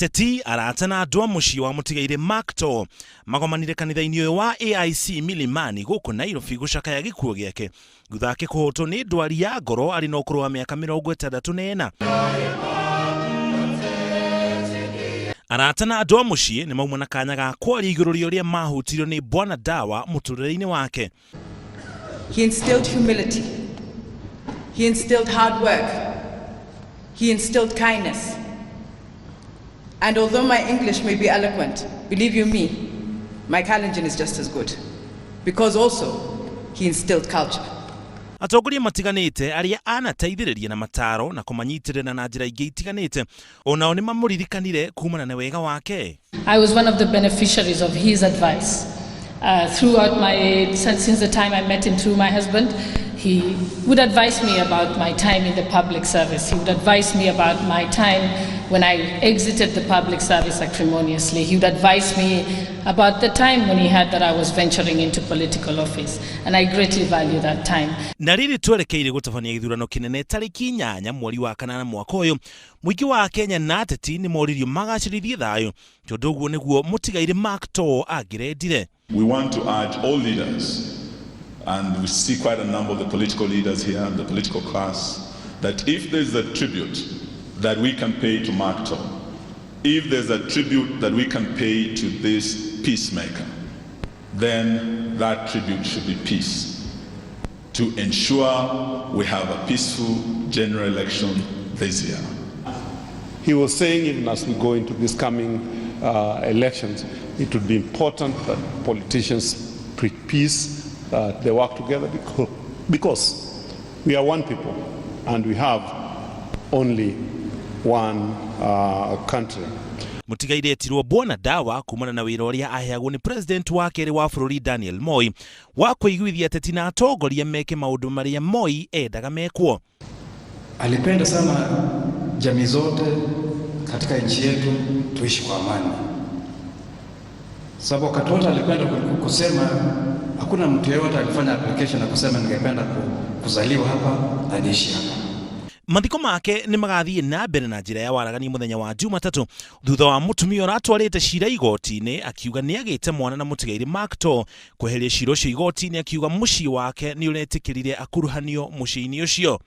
Ateti, arata na andũ a mũciĩ wa mũtigairĩ Mark Too magomanire kanitha-inĩ ũyũ wa AIC Milimani gũkũ Nairobi gũcakaya gĩkuũ gĩake thutha wake kũhotwo nĩ ndwari ya ngoro arĩ na ũkũrũ wa mĩaka 64. Arata na andũ a mũciĩ nĩ mauma na kanya ga kwaria igũrũ rĩa ũrĩa mahutirio nĩ Bwana Dawa mũtũrĩre-inĩ wake. He instilled humility. He instilled hard work. He instilled kindness. And although my English may be eloquent, believe you me, my Kalenjin is just as good. Because also, he instilled culture. Atongoria matiganĩte arĩa anateithĩrĩria na mataro na kũmanyitĩrĩra na njĩra ingĩ itiganĩte onao nĩ mamũririkanire kumana na wega wake. I was one of the beneficiaries of his advice. Throughout my, since the time I met him through my husband, he would advise me about my time in the public service. He would advise me about my time when I exited the public service acrimoniously. He would advise me about the time when he heard that I was venturing into political office. And I greatly value that time. Na rĩrĩ twerekeire gũtabania gĩthurano kĩnene tarĩki 8 mweri wa kanana mwaka ũyũ, mũingĩ wa Kenya na ateti nĩ moririo magacĩrithie thayũ tondũ ũguo nĩguo mũtigairĩ Mark Too angĩrendire. We want to urge all leaders, and we see quite a number of the political leaders here and the political class, that if there's a tribute that we can pay to Mark Too, if there's a tribute that we can pay to this peacemaker, then that tribute should be peace, to ensure we have a peaceful general election this year. He was saying even as we go into this coming elections, it would be important that politicians preach peace, that they work together because we are one people and we have only one country. Mũtigairĩ etirwo Bwana Dawa kumana na wĩra ũrĩa aheagwo nĩ president wa kerĩ wa bũrũri Daniel Moi wa kũiguithia ateti na atongoria meke maũndũ marĩa Moi endaga mekwo. Alipenda sana jamii zote katika nchi yetu tuishi kwa amani, sababu wakati wote alipenda kusema hakuna mtu yeyote alifanya application na kusema ningependa kuzaliwa hapa na niishi hapa. Mathiko make nĩ magathiĩ na mbere na njĩra ya waragania mũthenya wa Jumatatũ thutha wa mũtumia ũratwarĩte cira igoti-inĩ akiuga nĩ agĩte mwana na mũtigairĩ Mark Too kweheria cira ũcio igoti-inĩ akiuga mũciĩ wake nĩ ũretĩkĩrire akuruhanio mũciĩ-inĩ ũcio.